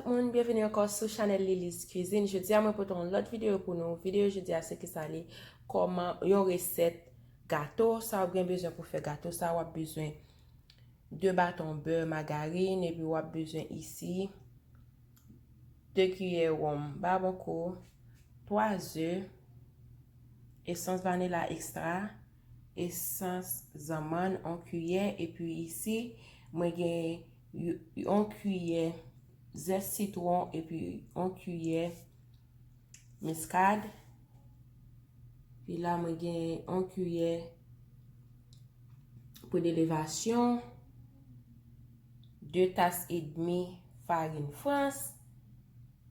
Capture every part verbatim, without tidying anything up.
Moun, byenveni ankò sou chanèl Lily's Cuisine. Jodi a mwen pote yon lòt videyo pou nou. Videyo jodi a se kisa li, kòman yon resèt gato. Sa w gen bezwen pou fè gato sa, w ap bezwen de baton bè, magarine, epi w ap bezwen isi de kiyè wonm Barbancourt, twa ze, esans vanila ekstra, esans zanmann, yon kiyè, epi isi mwen gen y- yon kiyè zès sitwon epi yon kiyè miskad. Epi la mwen gen yon kiyè pwid elevasyon, de tas edmi farin frans,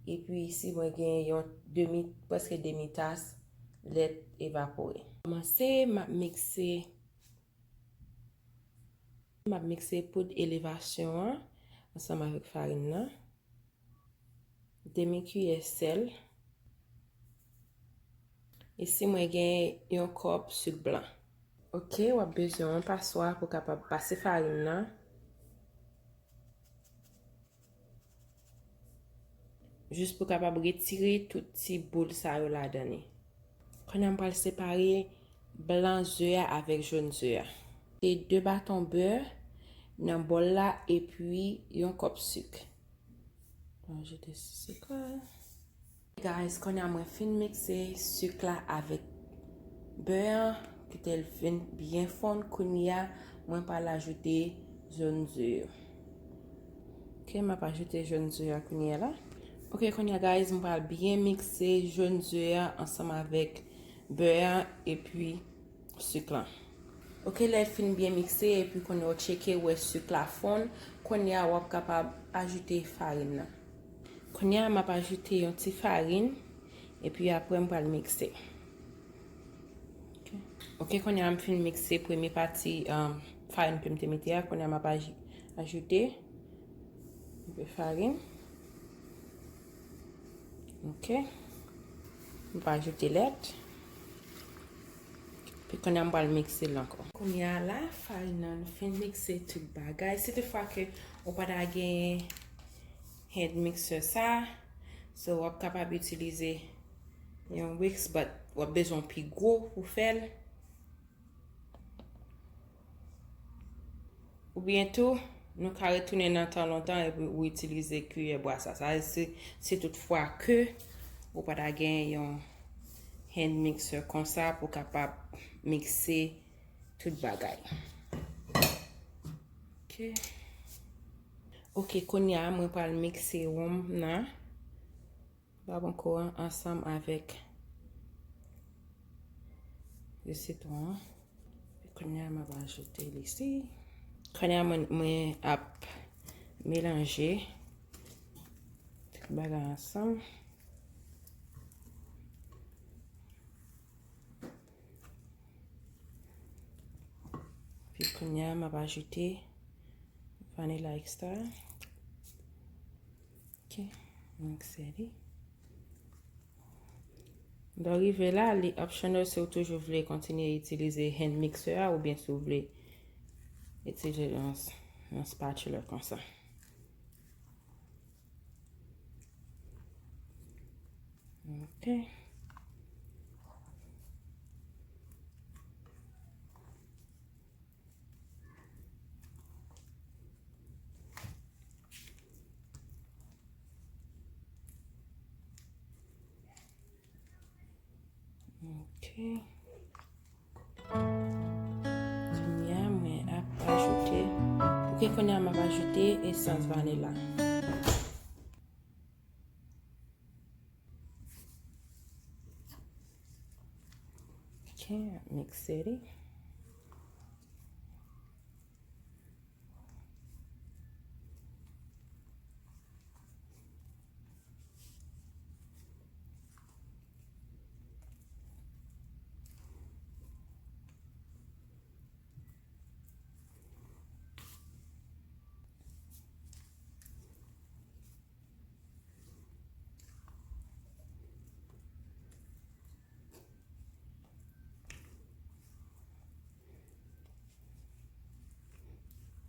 epi isi mwen gen yon demi, prèske demi tas lèt evapore. Kòmanse, m ap mikse, m ap mikse pwid elevasyon an ansanm avèk farin nan. Demi kiyè sèl. Isi mwen gen yon kòp sik blan. Ok, w ap bezwen yon paswa pou kapab pase farin nan. Jis pou kapab retire tout ti boul sa yo ladan li. Kounye a m pral separe blan ze a avèk jòn ze a. Se de baton bè nan bòl la epi yon kòp sik. Mwen ajoute sik la. Guys, kounye a mwen fin mikse sik la avèk bè an, kite l fin byen fonn. Kounye a mwen pral ajoute jòn ze yo. Ok, m ap ajoute jòn ze a kounye a la. Ok, kounye a guys, m pral byen mikse jòn ze a ansanm avèk bè a epi sik lan. Ok, lè l fin byen mikse epi kounye a w tcheke wè sik la fonn, kounye a w ap kapab ajoute farin nan. Kounye a m ap ajoute yon ti farin epi apre m pral mikse. Ok, kounye a m fin mikse premye pati, um, farin ke m te mete a, kounye a m ap aj- ajoute yon pe farin. Ok. M pa ajoute lèt. Epi kounye a m pral mikse l ankò. Kounye a la, farin nan fin mikse tout bagay. Si toutfwa ke ou pa ta gen hand mixer sa, so w ap kapab itilize yon Wix, but w ap bezwen pi gwo pou fè l. Oubyen tou, nou ka retounen nan tan lontan epi ou itilize kiyè bwa sa. Sa se, se toutfwa ke ou pa ta gen yon hand mixer konsa pou kapab mikse tout bagay. Ok. Ok, kounye a mwen pral mikse wonm nan. Barbancourt an ansanm avèk ji sitwon an. Kounye a m ap ajoute li isi. Kounye a mwen, mwen ap melanje tout bagay ansanm. Epi kounye a m ap ajoute vanilla extra. Ok, mikse li. Lè w rive la, li optional si w toujou vle kontinye itilize hand mixer a oubyen si w vle itilize yon, yon spatula konsa. Ok. Ok. Kounye a, mwen ap ajoute, ok, kounye a, m ap ajoute esans vanila. Ok, ap mikse li.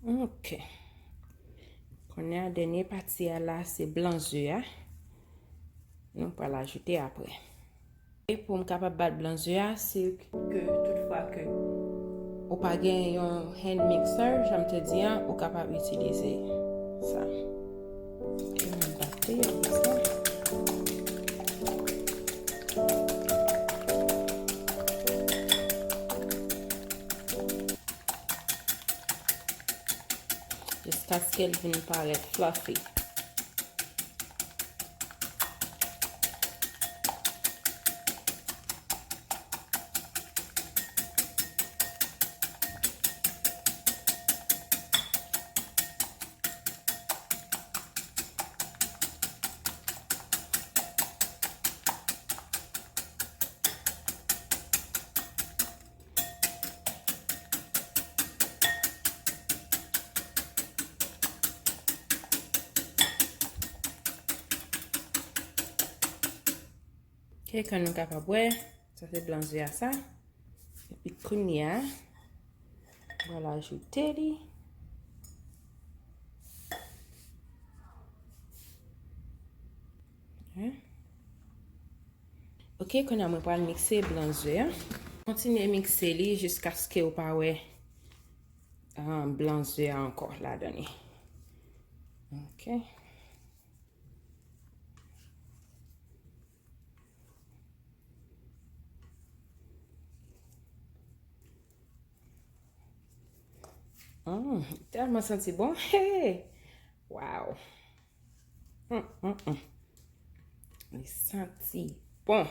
Ok. Kounye a, dènye pati a la, se blan ze a. Nou pral ajoute apre. E pou m kapab bat blan ze a, si ke toutfwa ke ou pa gen yon hand mixer, jan m te di an, ou kapab itilize sa. E m ap bate avèk sa. Jiskaske l vin parèt fluffy. Ok, kan nou kapab wè, sa se blan ze a sa. Epi kounye a, mwen pral ajoute li. Hein? Ok, kounye a mwen pral mikse blan ze a. Kontinye mikse li jiskaske ou pa wè, ah, blan ze a ankò ladan li. Ok. Mm, tèlman santi bon. Hey! Wow! Mm, mm, mm. Li santi bon.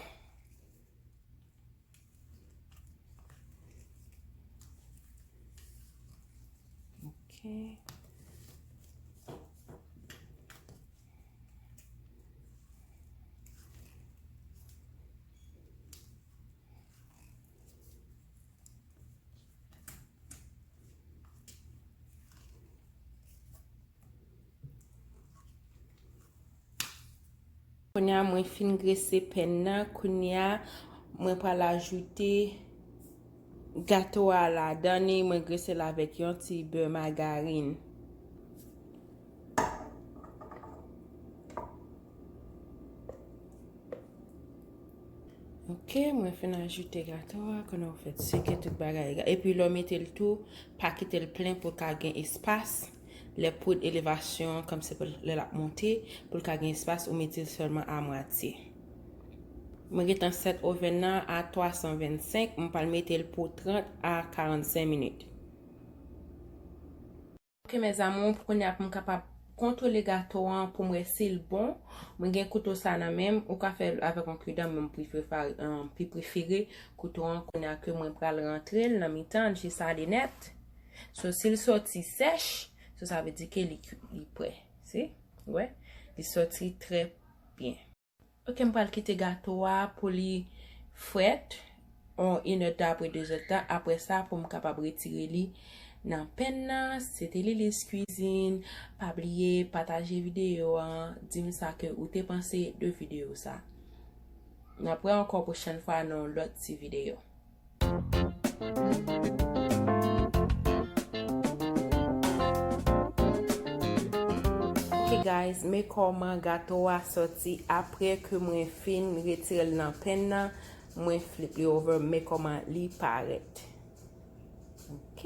Ok. Kounye a mwen fin grese pèn nan, kounye a mwen pral ajoute gato a ladan li, mwen grese l avèk yon ti bè magarine. Ok, mwen fin ajoute gato a, kounye a ou fèt seke tout bagay. Epi lè w mete l tou, pa kite l plen pou l ka gen espas. Lè poud elevasyon an, kòmsi pou lè l ap monte, pou l ka gen espas, ou mete l sèlman a mwatye. Mwen gentan sèt oven nan a twa san vennsenk, mwen pral mete l pou trant a karannsenk minit. Ok, mes amours, pou kounye a pou m kapab kontwole gato an pou m wè si l bon, mwen gen kouto sa nan men m, ou ka fè l avèk yon kidan, men m prefere, um, pi prefere kouto an kounye a ke mwen pral rantre l nan mitan l jis ale nèt. So, si l sòti sèch, so, sa vle di ke li, li prè. Si? Wè? Li sòti trè byen. Ok, m pral kite gato a pou li frèt, yon inèdtan apre dezèdtan. Apre sa, pou m kapab retire li nan pèn nan, se te Lily's Cuisine. Pa bliye pataje videyo an, di m sa ke ou te panse de videyo sa. N ap wè ankò pwochèn fwa nan yon lòt ti videyo. Ok guys, men kòman gato a sòti apre ke mwen fin retire l nan pèn nan, mwen flip li over, men kòman li parèt. Ok.